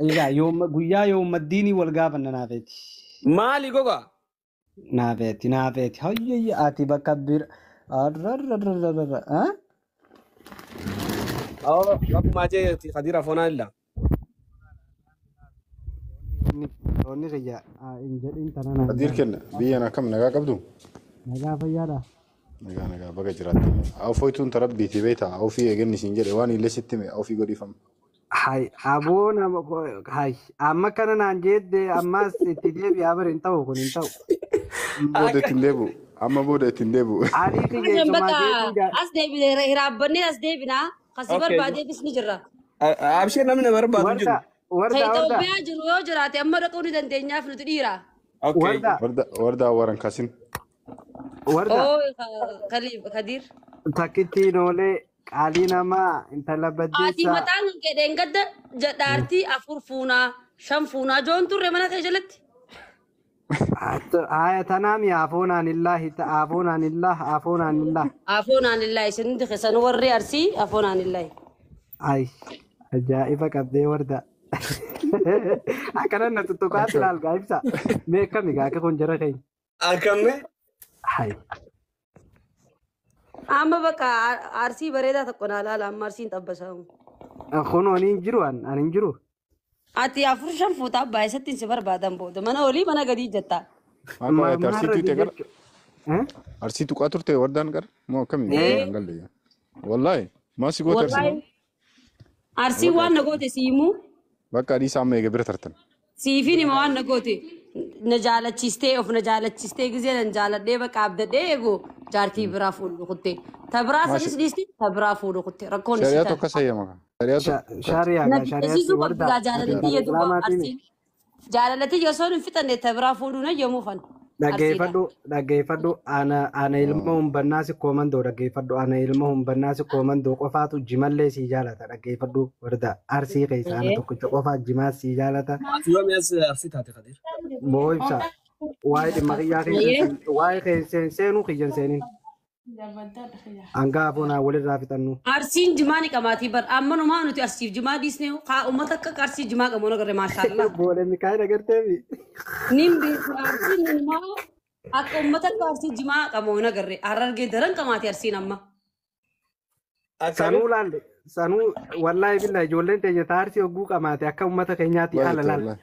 Egaa yooma guyyaa yooma diinii wal gaafanna naafeeti. Maali goga? Naafeeti naafeeti. Hayyayya ati bakka bira. Arrarrarrarra. Oo, akkuma jeeti Khadiir afoonaa illa. Onni kiyya hin jedhin tana naan Khadiir jedhan. Kenna biyyan akkam nagaa qabdu? Nagaa fayyaadha. Nagaa nagaa baga jiraattani. Awfooytuun tarabbiiti beektaa awfii eeganni siin jedhe waan illee sitti hime awfii godhiifama. Hay aboo nama hay amma kana naan jedhe ammas itti deebi'aa bari hin ta'u kun hin ta'u. Amma booda ittiin deebi'u. Amma booda ittiin deebi'u. Alii kiyya Ajan isumaa bakka keetiin jaa. as deebine hiraabbannee as deebinaa kasi Okay. barbaadeefis ni jirra. Abshee namni na barbaadu hin jiru. Warda Ka warda warda Itoophiyaa jiru yoo jiraate amma dhaquu ni dandeenyaaf nuti dhiira. Okay. warda Warda warda awwaaran kaasin. Warda Oo Kadiir. Takkittiin oolee qaalii namaa intala Ati baddeessaa. mataan kan kedheen gadda jedhaartii afur fuunaa shan fuunaa joon turre mana kee jalatti. Haya tanaami afoonaan illaahi afoonaan illaah afoonaan illaah. Afoonaan illaahi isin hundi keessan warri Arsii afoonaan illaahi. Ay ajaa'iba qabdee warda. Akkana na tuttuqaas ilaal gaa ibsa. Mee akkami gaa akka kun jara keenya. Akkamme? Hay. Amma bakka Arsii bareedaa tokko naa laala amma Arsiin xabbasamu. Kunoo ani hin jiru ani hin jiru. Ati afur shan fuutaa abbaa isatti si barbaadan booda mana olii mana gadii jetta. Maa qo'ate Maal arsii irra tuqxe gara? jechuudha? Arsii tuqaa turte wardaan gara? Moo akkami? Ee Naan galle. Wallaahi maa si goote arsiin? Wallaahi Arsiin waan na goote siimuu Bakka adii amma eega bira tartan. Siifiin hima waan na goote na jaalachiistee of na jaalachiistee gizee nan jaaladhee bakka abdadhee eeguu jaartii biraa fuudhu kutte. Ta biraa Maa sanis dhiisti ta biraa fuudhu kutte rakkoon isii shari'aa tana. tokko sayyama. Shari'aa tokko. Shaariyaa Na gaa shaariyaatti bittisiisuu qabdi warda gaa jaalalatti intala duuba islaamaatiin Arsiin. Jaalalatti osoo hin fixanne ta biraa fuudhuu na yommuu fan Arsiidha. Dhaggeeffadhu dhaggeeffadhu ana ana ilma humbannaa si koomandoo dhaggeeffadhu ana ilma humbannaa si koomandoo qofaatu jimallee sii jaalata dhaggeeffadhu warda Arsii keessa ana tokkicha qofaa jimaa sii jaalata. Ati yoom as Arsii taate Khadiir? Boo ibsa waa'ee dhimma kiyyaa keessa waa'ee keessa seenuu kiyyan seeniin hanga afoonaa walirraa fixannu. Arsiin jimaa ni qabaatii bar ammanumaa nuti Arsiif jimaa dhiisne haa uummata akka Arsii jimaa qabu na garre maashaallah. Boolee Mikaa'el agarteefi. Nin beeku Arsiin numaa akka uummata akka Arsii jimaa qabu na garre Harargee daran qamaati Arsiin amma. Akkami? Sanuu laalle sanuu wallaahi billahi ijoolleen teenya taarsii hogguu qamaate akka uummata keenyaatti Dhugaa haala jette laal. wallaahi.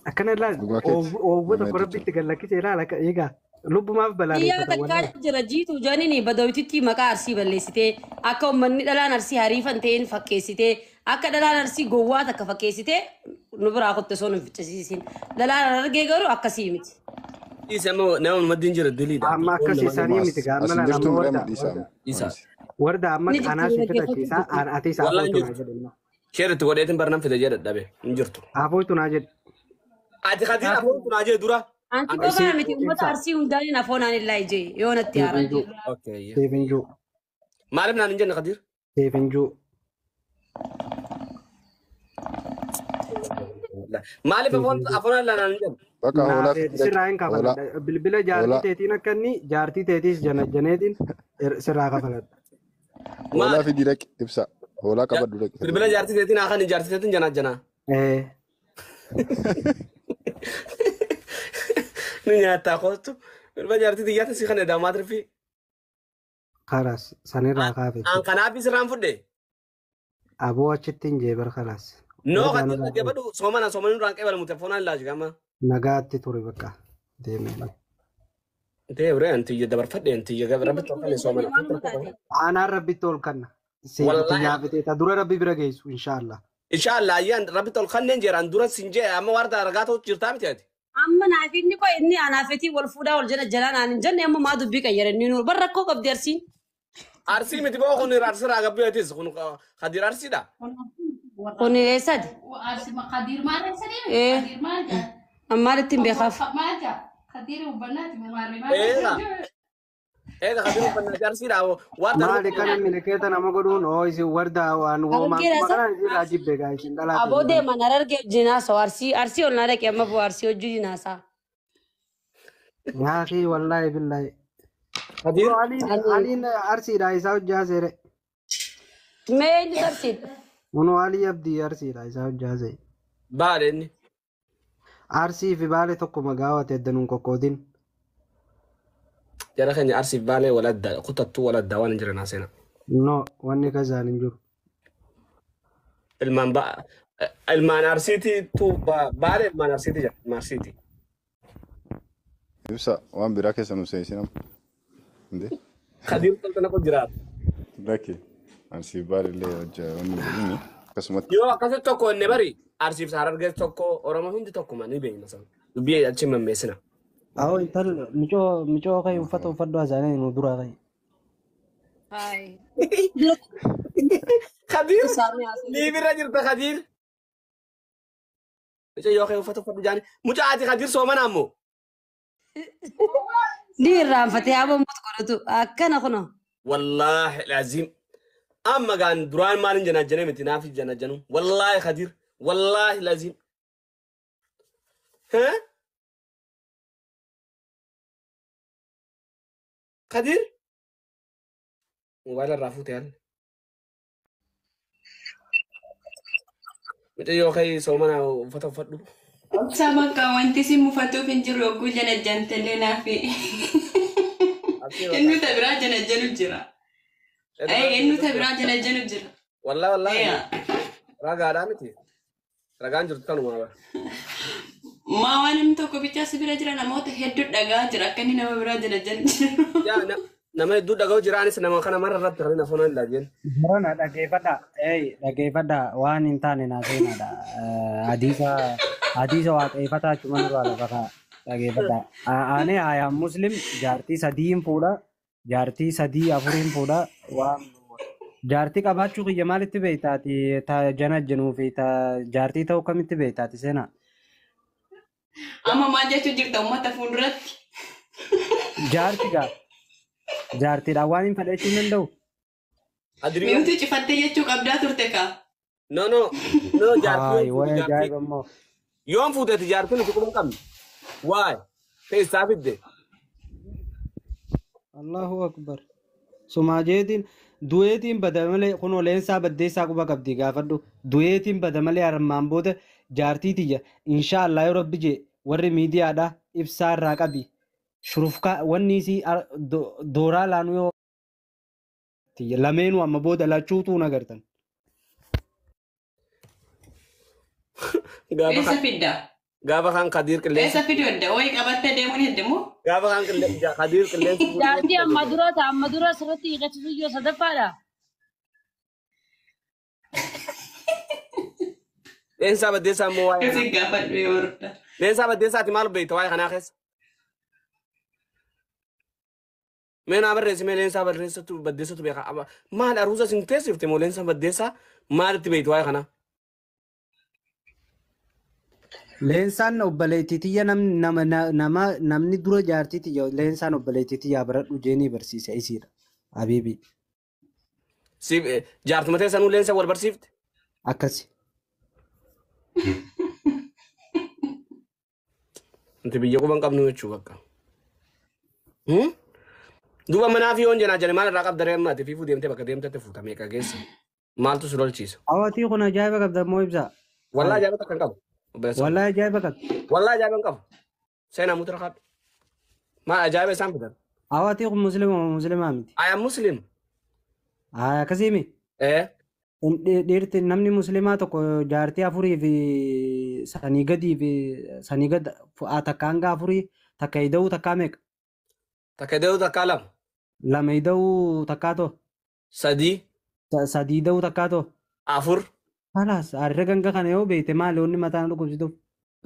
Akkana laal Dhugaa keeti. oowwa Nama tokko hedduu rabbitti gad lakkisee ilaala akka eegaa lubbumaaf Biyyaa balaaleffata takkaa wallaahi. jira jiitu jaaniin badawititti maqaa Arsii balleessitee akka uummanni dhalaan Arsii hariifan ta'een fakkeessitee akka dhalaan Arsii gowwaa takka fakkeessitee nu biraa kutte osoo nu ficcisiisin. Dhalaan Harargee garuu akkasii miti. Dhiisi amma nama maddiin jira diliidha. Amma akkasii sanii miti As gaamma hin laal jirtu amma miree warda amma dhiisaa warda amma. Dhiisa. Warda amma Ni jirti anaa si dhaggeeffachuu fixachiisa jirti. ati isa Wallaahi hin afootu naa jirtu. jedhe immoo. Sheer itti godheetiin barnaan fide jedha dadhabe hin jirtu. Afootu naa jedhe. Ati Khadiir afoon kunaa jee dura. Anti Si qofaa miti uummata ibsa Arsii hundaaniin afoonaan illaa ijee yoo natti siif haaran. hin jiru Okay. siif hin jiru Maaliif naan hin jenne Khadiir? siif hin jiru. Maaliif Siif hin jiru. afoon illaa naan hin jenne? Bakka hoolaa Naaf fidi dhaqi. sirraa hin Hoolaa kafaladha. Bilbila jaartii hoolaa teetiin akka inni jaartii teetiis jana janeetiin sirraa kafaladha. hoolaa Maali? fidi dhaqi ibsa. Hoolaa qabadhu dhaqi. Bilbila jaartii teetiin haa kan jaartii teetiin janaa janaa. Ee Ni nyaattaa kootu. Bilbila jaartii xiyyaata si kana daamaa tirfi. kalas sanirraa An kaafetti. kanaaf sirraan fudhe. Aboo achitti hin jee bar kalas. No Wardaa Khadiir nurraa dhaggeeffadhu soomana soomana nurraan qeebalamu telefoonaan illaa jigama. nagaatti ture bakka deemee. Deebree antiyya dabarfadhe antiyya rabbi tolkanne soomana. Aanaan rabbitti ol kanna. Siif Wallaahi xiyyaafate ta dura rabbi bira geessu inshaallah. Inshallah ayyaan rabbi tolkanneen jeeraan dura sin jee amma warda argaa ta'u jirtaa miti ati. Amma naaf inni qoy inni anaafetii wal fuudhaa wal jala jalaan aan hin jenne amma maa dubbii qayyare inni nuur bar rakkoo qabdi Arsiin. Arsii miti boo kun arsii raagabbii atis kun Khadiir arsiidha. Kun eessati? Ee maalitti hin beekaaf? Eega eega Khadiir uffannaa arsiidha warda Maali kana milikeeta nama godhuun oo isin warda waan woomaan Harargee kuma raasa? kanaan isin irraa jibbe gaa isin dhalaa Aboo teenya kana. deeman Harargee wajjin haasa'u Arsii Arsii ol naa dhaqe amma boo Arsii wajjin haasa'a. Yaaqii wallaahi billaahi. Khadiir Bro aliin Ani aliin arsiidha isaa hojjaa seere. mee eenyutu Arsiidha? Kun Alii Abdii Arsiidha isaa hojjaase. Baale inni. Arsii fi Baalee tokkuma gaawwate eddanuun qoqqoodin. Jara keenya Arsiif Baalee waladda kutattuu waladda waan hin jiran haasena. No, wanni kasaan hin jiru. Ilmaan ilmaan Arsiiti tu Baalee ilmaan Arsiiti jira ilmaan Arsiiti. Ibsa waan biraa keessa nu seensinam. Inde? Kadiir tolta naqu jiraatu. Lakki. Arsii Baalellee hojja wanni jedhini akkasumatti. Yoo akkasitti tokko inni bari Arsiif Harargees tokko Oromoo hundi tokkuma ni beekna sana. Dubbii achi mammeessina. Awoo intal micoo micoo kai uffata uffadhu haasa'anii nu duraa kai. Hai. Kadiir liibirra jirta Kadiir. Mucaa yoo kee uffata uffadhu jaani mucaa ati Kadiir soomana ammoo. Ni irraanfatee haaba mutu godhatu akkana kunoo. Wallaahi laziim. Amma gaan duraan maalin janajjanee miti naaf janajjanu. Wallaahi Kadiir. Wallaahi laziim. Hee? Kadiir? Moobaayila irraa fuute yaadne. Mucaa yoo kee soomana uffata uffadhu. Obsa bakka wanti si mufatuuf hin jiru yogguu janajjantellee naafi. Inni ta biraa janajjanu jira. Inni ta biraa janajjanu jira. Wallaahi wallaahi. Ragaadhaa miti. Ragaan jirtu kanuma bara. Maa waan namni tokko bichaa si bira jira namoota hedduu dhagaa jira akka inni nama biraa janajjanu jiru. Yaa nama hedduu dhaga'u jira anis nama kana mara irratti kan inni afoon hin dhaggeen. Barana dhaggeeffadha. Ei dhaggeeffadha waan hin taane naa seenaadha. Hadiisa hadiisa waaqeffataa achuma nurraa lafa kaa dhaggeeffadha. Ani ayaan muslim jaartii sadiin fuudha. Jaartii sadii afuriin fuudha. Waan jaartii qabaachuu kiyya maalitti beektaati ta janajjanuu fi ta jaartii ta'uu kamitti beektaati seenaa? Amma maal jechuu jirta uummata fuulduratti? Jaartii gaa jaartiidhaan waan hin fadhachuu hin danda'u. Mi'uutu cifattee jechuu qabdaa turte kaa. No no no jaartii Hayi waan ajaa'iba immoo. yoon fuuteeti jaartii nuti quba hin qabne. Waay keessaa fidde. Allahu akbar. Sumaajeetiin du'eetiin bada malee kunoo leensaa baddeessaa quba qabdi gaafadhu. Du'eetiin bada malee armaan booda jaartii tiyya inshaallah yoo rabbi jee warri miidiyaadha ibsaa irraa qabi. Shurufkaa wanni isii dooraa laanuu yoo tiyya lameenuu amma booda lachuutuu nagartan. Eessa fidda? Gaafa kan Kadiir qilleensa. Eessa fidu edda? Wayii qabattee deemuun heddamoo? Gaafa kan qilleensa Kadiir qilleensa. Jaartii amma dura ta amma dura asirratti hiikachiisu iyyuu sadaffaadha. Leensaa baddeessaa immoo waa'ee. Isin gaafadhu yoo horda. Leensaa baddeessaati maal beekta waa'ee kanaa keessa? Mee naa barreessi mee leensaa barreessatu baddeessatu beeka. Maal aruusa isin teessifte moo leensaa baddeessaa maalitti beekta waa'ee kanaa? Leensaan obboleettii tiyya nama nama namni dura jaartii tiyya leensaan obboleettii tiyyaa baradhu jeenii barsiise isiidha. Habiibi. Si jaartuma teessanuu leensa wal barsiifte? Akkasi. Nuti biyya quba hin qabnu jechuu bakka. Duuba manaa fi yoon jenaa jenne maal irraa qabda reemma ati fiifuu deemtee bakka deemtetti fuuta meeqa geessa? Maaltu si lolchiisa? Hawwatii kun ajaa'iba qabda immoo ibsaa. Wallaa ajaa'iba takka hin qabu. Wallaa ajaa'iba qabda. Wallaa ajaa'iba hin qabu. Seenaa mutura qabu. Maal ajaa'iba isaan fidan? Hawwatii kun musliima moo musliimaa miti? I am Muslim. Haa akkasii mi? Eh. Dhiirti namni musliimaa tokko jaartii afurii fi sanii gadii fi sanii gad takka hanga afurii takka ida'uu takkaa meeqa? Takka ida'uu takkaa lama. Lama ida'uu takkaa too? Sadii. Sadii ida'uu takkaa too? Afur. Kalaas harree ganga kana yoo beekte maali wanni mataan dhukkubsituuf?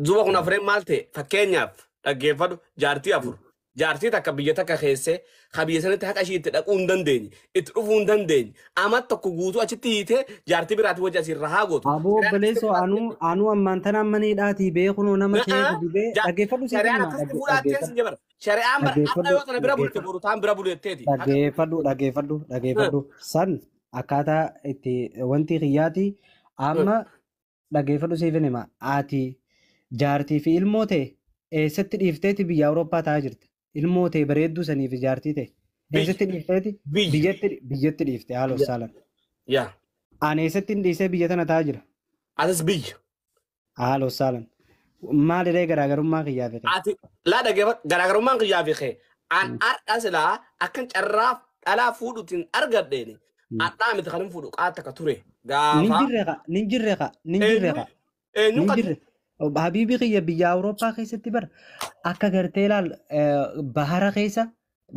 Duuba kun afureen maal ta'e fakkeenyaaf dhaggeeffadhu jaartii afur. Jaartii takka biyya takka keessee ka biyya sanatti haqa ishii itti dhaquu hin dandeenye itti dhufuu hin dandeenye ama tokko guutuu achitti hiitee jaartii biraati wajji asirra haa gootu. Aboo obboleessoo anuu anuu ammaan tana mana hidhaatii beekunoo nama ta'ee dibee dhaggeeffadhu siif Shari'aan hima akkasitti fuudhaatee sin jabara. Shari'aan bara akka yoo tana bira bulte boru taan bira buletteeti. Dhaggeeffadhu dhaggeeffadhu dhaggeeffadhu san akkaataa itti wanti xiyyaati amma dhaggeeffadhu siif hima ati jaartii fi ilmoo ta'e eessatti dhiifteeti biyya Awurooppaa taa'aa jirta. Ilmoo ta'e bareedduu sanii fi jaartii ta'e eessatti dhiifteeti biyyatti dhiifte haala saalan. Yaa. Ani eessatti hin dhiisee biyya tana taa'aa jira. Atis biyya. Haala saalan. Maaliree garaagarummaa kiyyaa fi kee? Ati laa dhaggeeffadhu garaagarummaan kiyyaa fi kee. An har'a silaa akkan carraa dhalaa fuudhuutiin argadheeni. Har'aa miti kan hin fuudhu qaata akka ture. Nin Gaafa. jirre qa, nin jirre qa, nin jirre Eenyu qa. eenyu Nin kan jirre. Habiibi kiyya biyya Awurooppaa keessatti bara akka gartee laal bahara keessa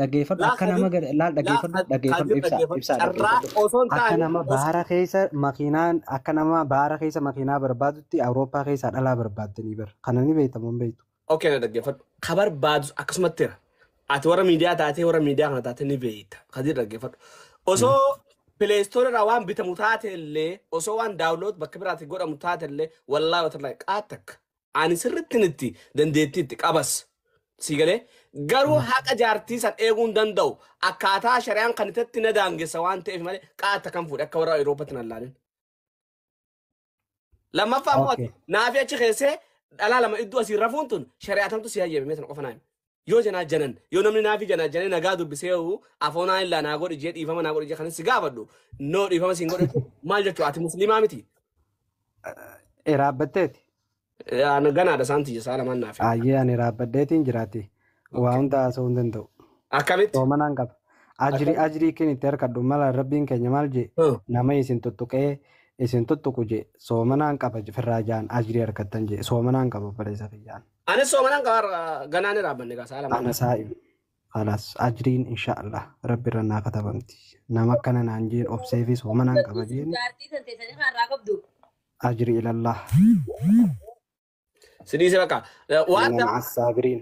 dhaggeeffadhu laa akka nama kadir laal laa dhaggeeffadhu dhaggeeffadhu kadir ibsaa dhaggeeffadhu ibsaa carraa dhaggeeffadhu. osoo hin Akka taane nama bahara keessa makiinaan akka nama bahara keessa makiinaa barbaadutti Awurooppaa keessaa dhalaa barbaaddanii bara. Kana ni beektamu hin beektu. Okay na dhaggeeffadhu. Ka barbaadus akkasumatti jira. Ati warra miidiyaa taatee warra miidiyaa kana taatee ni beekta. Kadir dhaggeeffadhu. Osoo pileestoor irraa waan bitamu taate illee osoo waan daawunlood bakka biraatti godhamu taate illee wallaahi watallaahi qaatakka. Ani sirriitti itti dandeettii itti qabas. Si galee garuu haqa jaartii san eeguu hin danda'u. Akkaataa shari'aan kan itti na daangessa waan ta'eef malee qaata kan fuudhe akka warra Awuroopaatti na laalin. Lammaffaa immoo Okay. ati naafi achi keessee dhalaa lama iddoo asii rafuun tun shari'aatamtu si hayyame mee sana qofa naami. Yoo janaa janan yoo namni naafi janaa janee nagaa dubbisee hoo afoonaa illaa naa godhi jee dhiifama naa godhi jee kanis si gaafadhu noo dhiifama siin godhe maal jechuu ati musliimaa miti. Raabbatteeti. Ana ganaadha isaan tiyya isaa lamaan naafi. Ayyee ani raabbaddeetiin jiraati. Waa hunda haasa'uu hin danda'u. Akkamitti? Soomanaan qaba. Ajrii Akkamitti? ajrii kin itti harkadhu mala rabbiin keenya maal jee nama isin tuttuqee isin tuttuqu jee soomanaan qaba firraa jaan ajrii harkattan jee soomanaan qaba obboleessa kiyyaan. Anis soomanaan qaba ganaan raabbanne gaa isaa lamaan Ana naafi. saa'im. Khalaas ajriin insha Allah rabbi irra naa katabamti. Nama akkana naan jeen obsee fi soomanaan qaba jeen Jaartii san teessanii kan irraa qabdu. ajrii ilallah. Si dhiise bakka. Waan Inna ma'a saabiriin.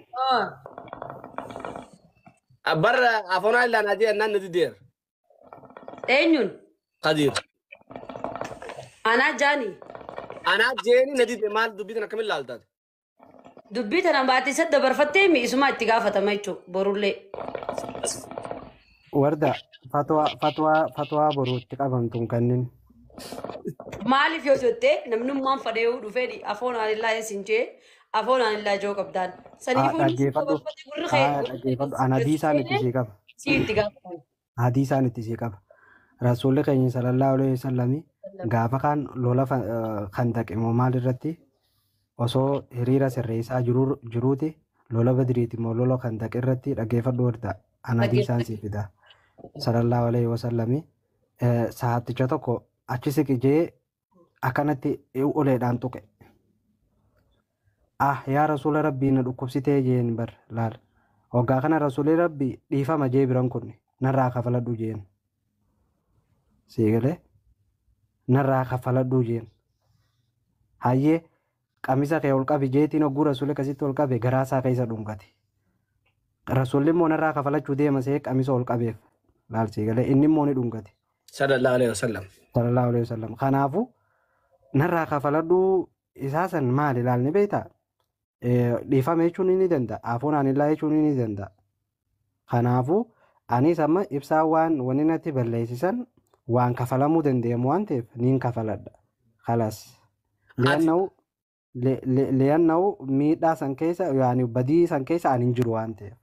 barra afoonaa illaa naa jee annaan na dideer. Eenyuun? Kadiir. Anaa jaani. Anaa jeeni na dide maal dubbii tan akkamiin laaltaate? Dubbii tana baatee isa dabarfattee mi'isuma itti gaafatama jechuudha borullee. Warda fatwaa fatwaa fatwaa boruutti qabamtuun kanneen. Maaliif yoo jettee namnummaan fadhee dhufee afoon anillaa isin jee afoon anillaa joo qabdaan. Saniifuu inni si Dhaggeeffadhu. dabarfatte gurri kee Dhaggeeffadhu. Ana hadiisaan itti sii qaba. si itti gaafatama. Hadiisaan itti sii qaba. Rasuulli keenya sallallahu alaihi wasallam gaafa kaan lola kan moo maal irratti osoo hiriira sirreessaa jiruuti lola badriiti moo lola kan irratti dhaggeeffadhu warda. Ana hadiisaan sii fida. Sallallahu alaihi wasallam sahaaticha tokko achi siqi jee akkanatti uleedhaan tuqe. Ah yaa rasuula rabbii na dhukkubsitee jeen bar laal. Hoggaa kana rasuulli rabbii dhiifama jee biran kunne narraa kafaladhu jeen. Sii galee narraa kafaladhu jeen. Hayyee qamisa kee ol qabi jeetiin hogguu rasuulli akkasitti ol qabe garaa isaa keessa dhungate. Rasuulli immoo narraa kafalachuu deema see qamisa ol qabeef laal sii galee inni immoo ni dhungate. Sallallahu alaihi wasallam. Sallallahu alaihi wasallam. Kanaafuu narraa kafaladhuu isaa san maali laal ni beektaa? Dhiifama jechuun ni danda'a. Afoon anillaa jechuun ni danda'a. Kanaafuu anis amma ibsaa waan wanni natti balleessisan waan kafalamuu danda'amu waan ta'eef niin kafaladha. Kalas. Ati Li'annahu miidhaa san keessa yaani badii san keessa ani hin jiru waan ta'eef.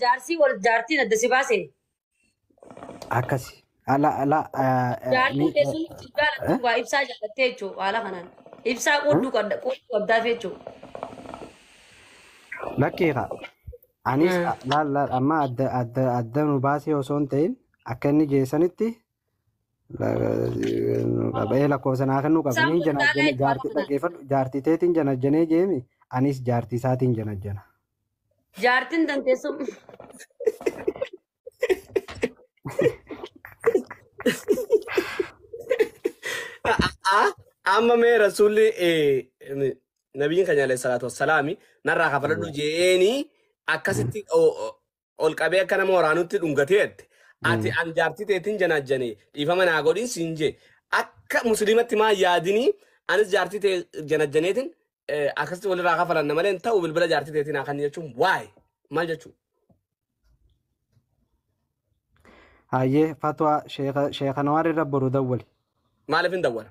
Jaarsii wal jaartiin adda si baase. Akkasi. Ala ala Jaartiin teessuma si jaalattu waa ibsaa jaalattee jechuudha haala kanaan. Ibsaa quudduu qabda quudduu qabdaaf jechuudha. Lakkeeqa. Anis laal laal amma adda adda adda nu baasee osoo hin ta'in akka inni jeessanitti qabee lakkoofsa naa kennuu qaba. Isaan Niin kun janajjane taalaa jaartii dhaggeeffadhu jaartii teetiin janajjanee jeemi anis jaartii isaatiin janajjana. Jaartiin danteessum. Amma mee rasuulli nabiyyiin keenya alayhi salaatu wassalaami narraa kafaladhu jeeni akkasitti ol qabee akka nama waraanutti dhungateette. Ati an jaartii teetiin janajjane dhiifama naa godhin siin jee akka musliimatti maa yaadinii anis jaartii tee janajjaneetiin akkasitti walirraa kafalanna malee hin ta'u bilbila jaartii teetiin haa kan jechuun waa'ee maal jechuun. Hayyee fatwaa sheeka Nawaar irra boru dawwali. Maaliif hin dawwala?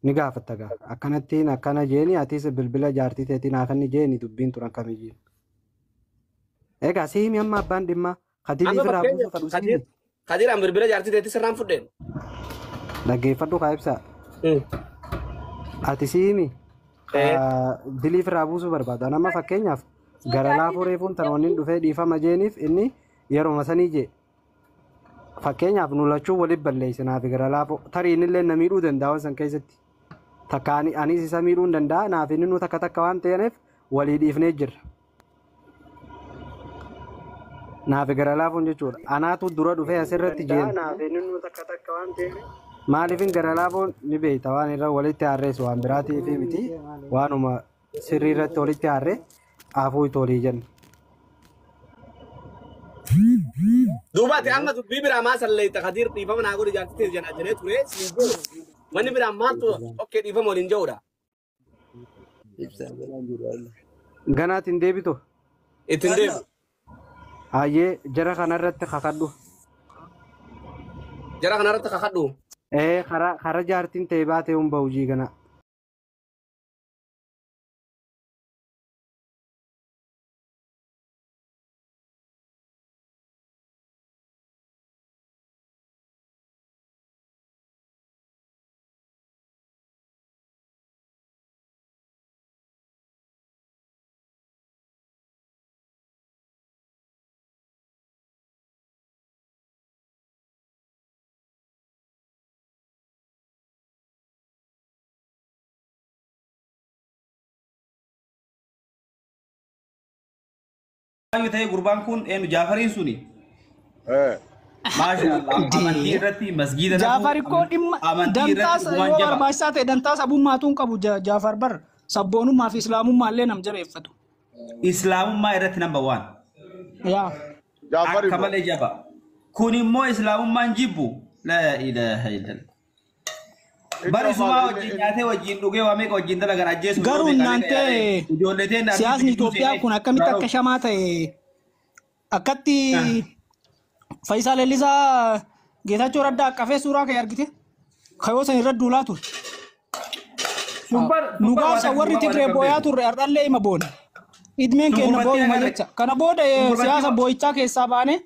Ni gaafatta gaa. Akkanattiin akkana jeeni atis bilbila jaartii teetiin haa kenni jeeni dubbiin tun akkamii. Egaa si himi amma abbaan dhimma kadilii Amma firraa buusuu fakkeenyaaf fadhu si himi. Kadir an bilbila jaartii teetii sirraan fudheen. Dhaggeeffadhu kaa ibsa. Ati siimi diliif irraa buusuu barbaada. Nama fakkeenyaaf gara laafoo reefuun tan wanni dhufee dhiifama jeeniif inni yeroo sanii jee. Fakkeenyaaf nu lachuu waliif balleessinaa fi gara laafoo tarii innillee na miidhuu danda'a waan san keessatti. Takka anis isa miidhuu hin danda'a naaf inni nu takka takka waan ta'eef walii dhiifnee jirra. Naaf gara laafoon jechuudha. Anaatu dura dhufee asirratti jeen. Maaliifin gara laafoon ni beekta waan irra walitti harreessu waan biraatii fi miti waanuma sirrii irratti walitti harree afuu itolii jenna. Duuba ati amma dubbii biraa maa salleetta Kadiir dhiifama naa godhi jaartii ta'e jenaa jedhee ture siin jedhu. Wanni biraa maaltu okkee dhiifama waliin jedhudha. Ganaatiin deebitu. Ittiin deebi. Hayyee jara kanarratti kakadhu. Jara kanarratti kakadhu. Karaa jaartiin ta'e baatee hun hojii gana. Ta'e gurbaan kun eenyu Jaafariin suni. Maashaallah amantii irratti masgiida Jaafar koo dhimma dantaa yoo barbaachisaa ta'e dantaa sabummaatu hin qabu Jaafar bar sabboonummaa fi islaamummaa illee nam jabeeffatu. Islaamummaa irratti number one. Yaa. Akka malee jaba. Kun immoo islaamummaan jibbu. Laa ilaaha illallah. Bari sumaa wajjin nyaatee wajjin dhugee waa meeqa wajjin dalagan ajjeesu. Garuu naantee siyaasni Itoophiyaa kun akkamitti akka shamaa ta'e akkatti Faayisaa Leellisaa Geetaachoo Raddaa qafee suuraa ka'e argite kayoo san irra duulaa ture. Nu gaafsa warri Tigree booyaa turre har'allee ima boona. Idmeen keenya booyuma jecha. Kana booda siyaasa boo'ichaa keessaa baane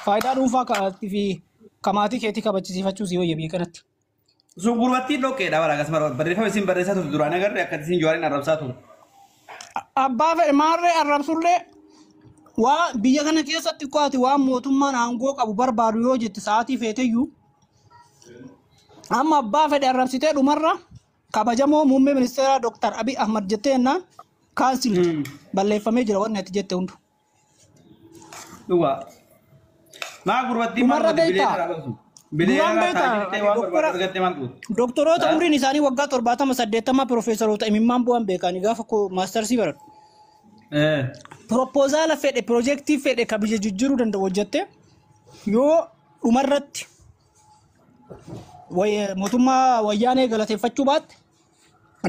faayidaa dhuunfaa fi kamaatii keetii kabachisiifachuu si wayya biyya kanatti. Sun gurbattiin dhoqqeedha bara akkasuma barreeffama isin barreessaa turte duraan agarre akkatti isin Jawaariin arrabsaa turte. Abbaa fedhe maarree arrabsullee waa biyya kana keessatti qo'ati waan mootummaan aangoo qabu barbaadu yoo jette sa'aatii feeteyyuu amma abbaa fedhe arrabsitee dhumarra kabajamoo muummee ministeeraa Dooktar Abiy Ahmad jettee jennaan kaansilti balleeffamee jira wanni ati jette hundu. Dhugaa. Maa gurbattiin maal Dhumarra goote beektaa? bilee Duraan beektaa doktoroota umriin isaanii waggaa 70 80 piroofeesaroota imimmaan bu'an beekanii gaafa maastarsii baradhu. Propoozaala fedhe piroojeektii fedhe ka biyya jijjiiruu danda'u hojjette yoo dhumarratti mootummaa wayyaanee galateeffachuu baatte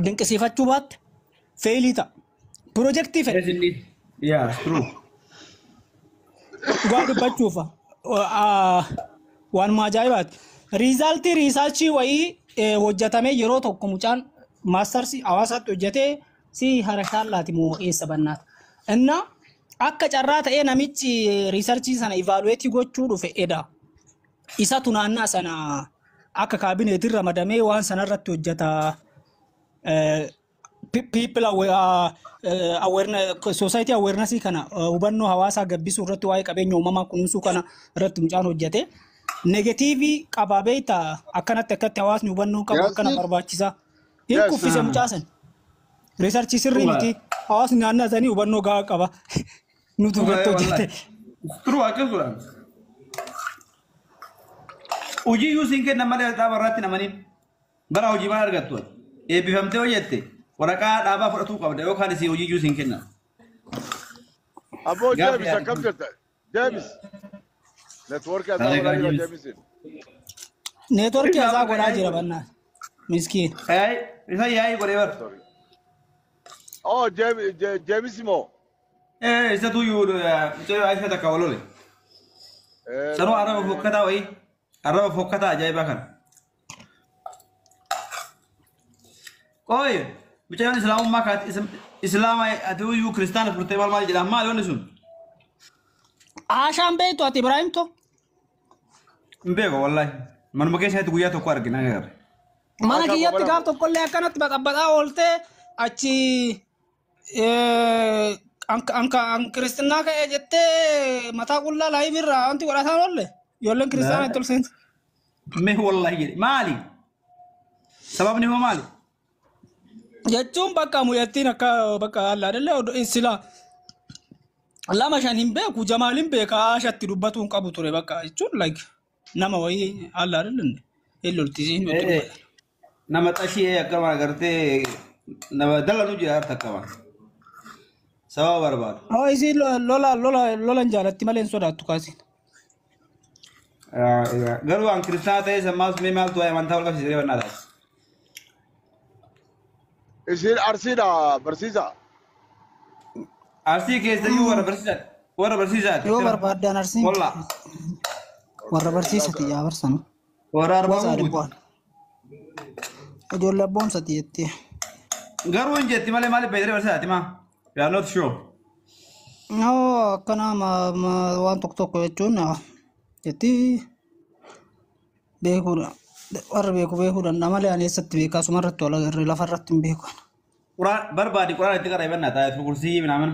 dinqisiifachuu baatte feelii ta'a. Piroojeektii fedhe. Dhugaa dubbachuufa. Waanuma ajaa'ibaati. Riizaaltii riisaarchii wayii hojjetamee yeroo tokko mucaan maastarsii hawaasaatti hojjetee si harashallaati moo eessa bannaata. Inna akka carraa ta'ee namichi riisarchii sana ivaaluweetii gochuu dhufe eda. Isatu naannaa sana akka kaabineetiin ramadamee waan sanarratti hojjeta. People awareness society awareness kana hubannoo hawaasaa gabbisuu irratti waa'ee qabeenya uumamaa kunuunsuu kana irratti mucaan hojjete. Negatiivii qabaa beektaa akkanatti akkatti hawaasni hubannoo qabu akkana barbaachisaa. Hin kuffise mucaa sana. Riisarchii sirrii miti hawaasni naannoo isaanii hubannoo gahaa qaba. Nutu irratti hojjete. Turuu akkasuma. Hojii iyyuu siin kennan malee dhaaba irratti namaniin bara hojii maal argattu? Eebbifamtee hojjette waraqaa dhaabaa fudhatuu qabda yookaan isin hojii iyyuu siin kennan. Aboo James akkam jirta? James. Networkii asaa godhaa jira Jamesin. Networkii asaa godhaa jira bannaa. Miskiin. Isa yaa'ii godhee bara. Oh James moo? Isa tuyyuu mucayyoo Aisha takka walole. Sanuu arraba fokkataa wayii. Arraba fokkataa ajaa'ibaa kana. Qoy mucayyoon islaamummaa kaati islaama ati iyyuu kiristaana furtee maal maal jedhaan maal yoonni sun? Aashaan beektu ati Ibraahimto? Hin beeku wallaahi. Manuma keessatti guyyaa tokko argina agarre. Mana Haasaa kiyyatti banamu. gaaf tokkollee akkanatti baxabbaxaa ooltee achi an kiristinnaa ka'ee jettee mataa qullaa laayif irraa wanti godhataan oolle. Ijoolleen kiristaanaa itti ol seente. Mee wallahi jedhe maali? Sababni hoo maali? Jechuun bakka muyyattiin akka bakka allaa sila lama shan hin beeku jamaal hin beeka aashatti dubbatu hin qabu ture bakka jechuun like nama wayii allaa dhallee hin loltisiin itti dubbata. Nama xashii akkama agartee nama dalanu jira harta akkama. Sababa barbaadu. Haa isiin lola lola lolan jaalatti malee hin sodaattu kaasiin. Garuu an kiristaana ta'ee sammaas mee maaltu waa'ee amantaa wal qabsiisee bannaa taasisa. Isiin Arsiidha barsiisa. Arsii keessayyuu warra barsiisaati. Warra barsiisaati. Yoo barbaaddan arsiin Walla. warra barsiisati yaa barsan. Warra arbaa Wasaa guutu. dhibbu'an. Ijoollee abboomsati jettee. Garuu hin jetti malee maaliif beektee barsiisaati maa? You are not sure. Yoo akkana waan tokko tokko jechuun jetti beekuudha. Warra beeku beekuu danda'a malee ani eessatti beekaa asumarratti wal agarre lafarratti hin beeku. Quraan barbaadi quraan itti qara'e bannaa taa'e kursii minaamin.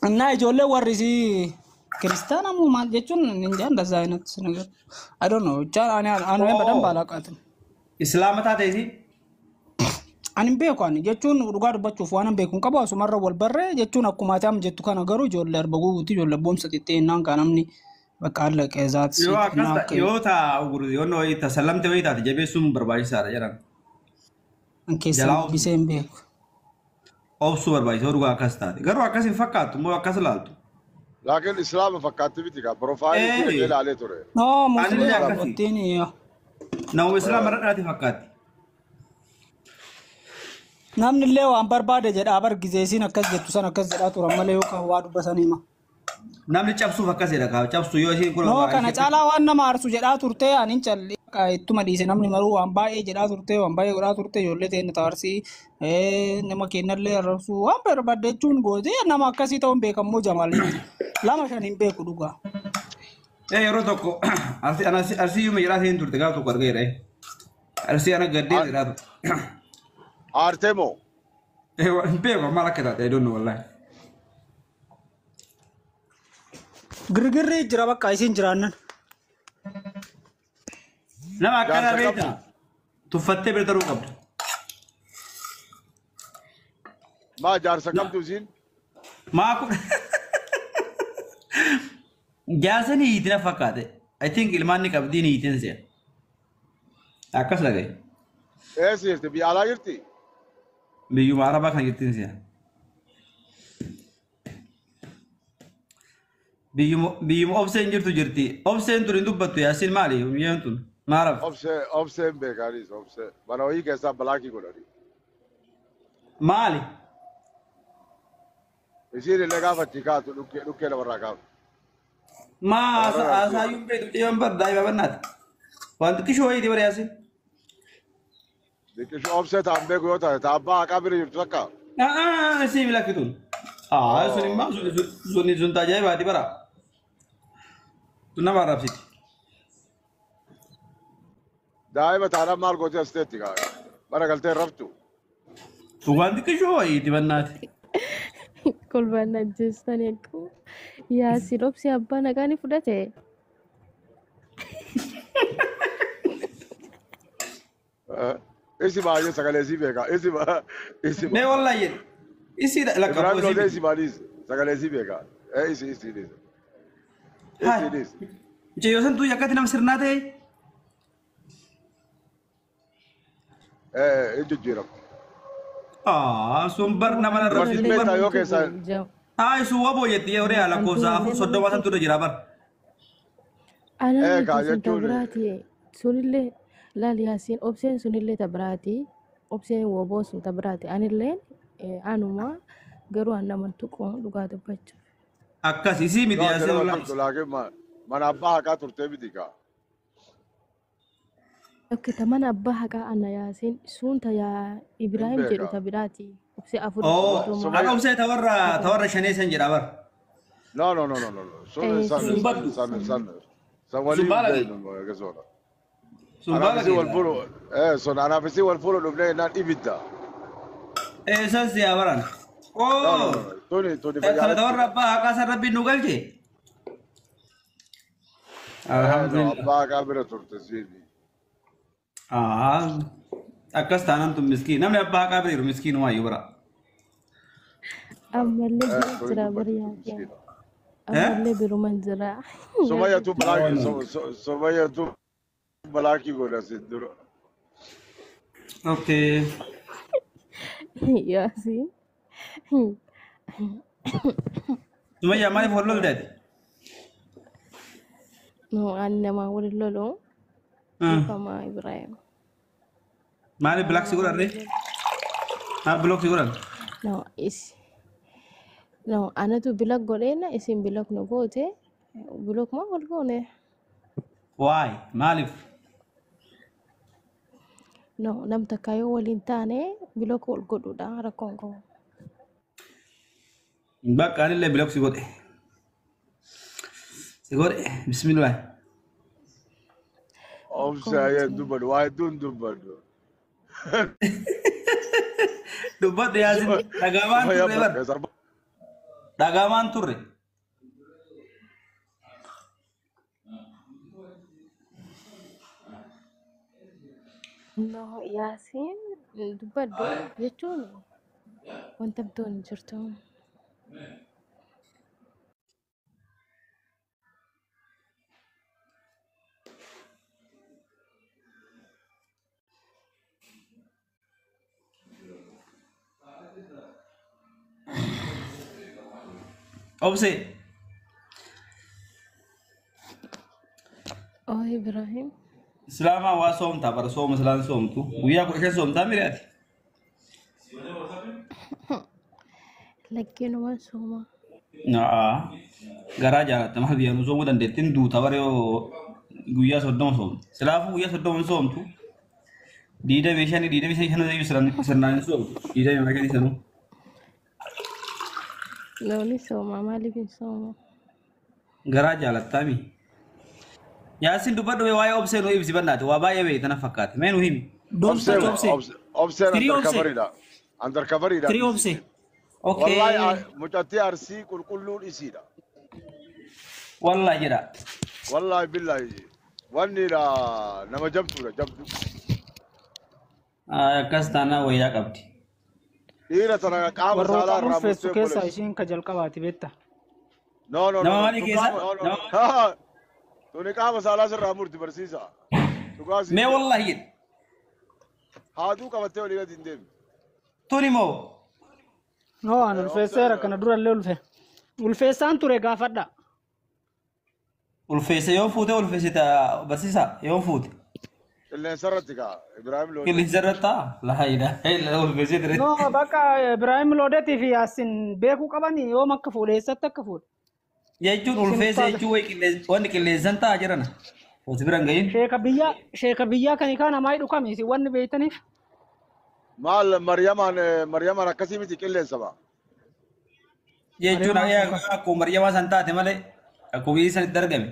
Innaa ijoollee warri isii kiristaana moo maal jechuun hin jaan dazaayinatti sin agarra. I don't know. Jaan ani ani badan baalaaqaati. Islaama taate isii? Ani hin beeku ani jechuun dhugaa dubbachuuf waan hin beeku hin qabu asumarra wal barree jechuun akkuma ati amma jettu kana garuu ijoollee arba guutuu ijoollee boomsa xixiqqee kan namni bakka haala qeezaati. Yoo akkas yoo taa uguru yoo noo tasallamte wayii taate jabeessuun barbaachisaadha jedhan. An keessa Jalaa dubbisee hin beeku. Obsuu barbaachisa yoo dhugaa akkas taate. Garuu akkas hin fakkaattu immoo akkas ilaaltu. Laakiin Islaama fakkaatti miti kaa. Profaayilii Ee. ishee ilaalee ture. No, Ani illee musliima akkasi. wattiin Nama Islaama irra dhalate fakkaatti. Namni illee waan barbaade jedhaa bar gizeesiin akkas jettu san akkas jedhaa turan malee yookaan waa dubbatanii hima. Namni cabsuuf akkas jedha kaa cabsu yoo isheen kun No, kana caalaa waan nama aarsu jedhaa turte ani callee ittuma dhiise namni maruu waan baay'ee jedhaa turte waan baay'ee godhaa turte ijoollee teenya taarsii nama kennallee arrabsuu waan barbaadde jechuun gootee nama akkasii ta'uun beekammoo jamaal lama shan hin beeku dhugaa. Yeroo tokko arsii yuuma jedhaa seen turte gaafa tokko argeera. Arsii ana gaddee jedhaa turte. Aartee moo? Hin beeku maal akka taate I don't know wallahi. Girgirri jira bakka isiin jiraannan. Nama akkanaa Jaarsa beektaa tuffattee bira taruu qabda. Maa jaarsa qabdu isiin? Maa kun jaarsa ni hiitina fakkaate. I think ilmaan ni qabdii ni hiitin se'a. Akkas dhagaye. Eessa jirti? Biyya alaa jirti? Biyyuma Arabaa kan jirtiin se'a. Biyyuma obseen jirtu jirti. Obseen tun hin dubbattu yaasiin maali? Biyyeen tun maaraf? Obsee obseen beekaanis obsee. Mana hojii keessaa balaakii godhani. Maali? Isiin illee gaafa achii kaatu dhukkee namarraa kaatu. Maa haasaayyuun beektu mucayyoon bar daa'ima bannaati. Waan xiqqishoo wayiiti bara yaasiin. Biqiltuu obsee ta'an beeku yoo taate ta'an haqaa bira jirtu takka. Isii milakkituun. Sun immoo sun sun tajaajibaati bara. Sun nama arrabsiti. Daa'ima taanaan maal gootee as teetti kaa? Mana galtee raftu. Sun waan xiqqishoo wayiiti bannaati. Kolfaan ajjeestan eeguu. Yaasiin obsi abbaa nagaa ni fudhate. Isi baay'ee sagalee sii beeka. Isi isi. Mee wallahi jedhe. Isii lakkaa'u Ibrahim isii Lodee miti. isi baadhiis sagalee sii beeka. Isi isi isi. Isi isi. Mucayyoo santuu akkatti nama sirnaa ta'e. Hin jijjiiramu. Sun bar nama Dubartiin arrabsitu bar. beektaa yoo keessaa Sun waboo jetti yeroo lakkoofsa afur soddoma santu irra jira bar. Anaa kaa miti sun jechuun tabiraati. Sunillee laali yaasiin obseen sunillee tabiraati. Obseen woboo sun tabiraati. Anillee anuma garuu an nama tuqu dhugaa dubbachuuf. Akkas isii miti yoo ati yaasiin nama wallahi. qabdu laakiin mana abbaa haqaa turtee miti kaa. Okkita mana abbaa haqaa ana yaasiin sun ta yaa Hin Ibraahim jedhu beekaa. tabiraati. Obsee afur Oo, soddoma. akka obsee tawarra shanee san jedha bar. No no no no no no. Sun Sun san Sun baddu. san san san Sun walii hin baalage. beeknu gasoodha. Sun Anaaf isii wal baala fuudhu sun anaaf isii wal fuudhu dhufnee jennaan ibidda. Eessan si haa baran. No no Oo. no tuni tuni Sana fayyaalatti. warra abbaa haqaa san rabbiin nu galche. No Alhamdulillah. abbaa haqaa bira turte siini. Akkas taanaan tun miskiin. Namni abbaa haqaa bira jiru miskiin waayyuu bara. Ammallee Tuni bira jira dubbatti bari tun Yaasiin. miskiina. Ammallee biruman jira. Sumayyatu balaakii sumayyatu balaakii godha sin dura. Okay. Yaasiin. Sumayyaa maaliif wal lolteeti? No, ani namaa waliin lolu dhiifama Ibrahim. Maaliif block si Namaa godhan ree? waliin lolu. Maal block si godhan? No, is. No, anatu block godheena isin block nu goote. Block maa wal goone? Waay maaliif? No, nam takka yoo waliin taane block wal godhuudha rakkoon qabu. Bakka anillee block si godhe. Si godhe bismillah. Obsa ayyee dubbadhu waa hedduun dubbadhu. Dubbadhu Yaasin dhagamaan Sumayyaa turre bar. bakka sarba. Dhagamaan turre. No, Yaasiin dubbadhu jechuun wanta bitoon hin jirtu. Obse. Oh, Ibrahim. Islaamaa waa soomtaa bara sooma islaan soomtu. Guyyaa 15 soomtaa miriyaati. Lakkeenumaan sooma. Garaa jaalatta maal biyyaa nu soomuu dandeettiin duuta bara yoo guyyaa 30 soomtu. Silaafuu guyyaa 30 hin soomtu. 25 25 iyyuu sirnaan hin soomtu. 25 sanuu. Looni sooma maaliif hin soomu? Garaa jaalattaami. Yaasin dubbadhu waa'ee obsee nu ibsi bannaati. Waa baay'ee beekta na fakkaate. Mee nu himi. Don't touch obse. Obseen Three obse. undercoveridha. Undercoveridha. Three obse. Okay. Wallahi mucattii arsii qulqulluun isiidha. Wallahi jedha. Wallahi billahi wanni nama jabduudha jabdu. Akkas taanaan wayyaa qabdi. Dhiira tana qaama Warroota saalaa irraa ulfeessu murtee keessaa obboleessi. ishiin ka jalqabaati beekta. No no Nama no. maalii keessa? Nama Tuni qaama saalaa sirraa murti barsiisa. Dhugaa siin Mee jedha. wallahi jedha. Haaduu qabattee olii gadi hin deemtu. Tuni moo? No, an ulfeesseera kana durallee ulfe. Ulfeessaan ture gaafadha. Ulfeesse yoo fuute ulfeessita barsiisa yoo fuute. Qilleensa irratti kaa Ibrahim Loodee. Qilleensa irratti ta'a. Laa ilaaha illa ulfeessee ture. No, bakka Ibrahim Loodetii fi Yaasin beekuu qabanii yoom akka fuudhe eessatti akka fuudhe. Jechuun Isin ulfeesse ustaaza. jechuun wayi qilleensa wanni qilleensan ta'a jedhana. Osi bira hin gahin. Sheeka biyyaa kan hiikaa namaa hidhu kami isin wanni beektaniif. Maal Maryamaan Maryamaan akkasii miti qilleensa ba'a. Jechuun Maryamaa sun akkuma Maryamaa san taate malee akkuma biyyi sanitti argame.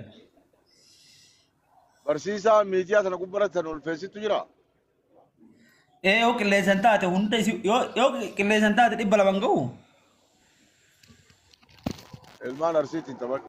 Barsiisaa miidiyaa sana gubbaratti san ulfeessittu jira. Ee yoo qilleensan taate hunda isi yoo qilleensan taate 200 hin ga'u. Ilmaan arsiitiin taphadhu.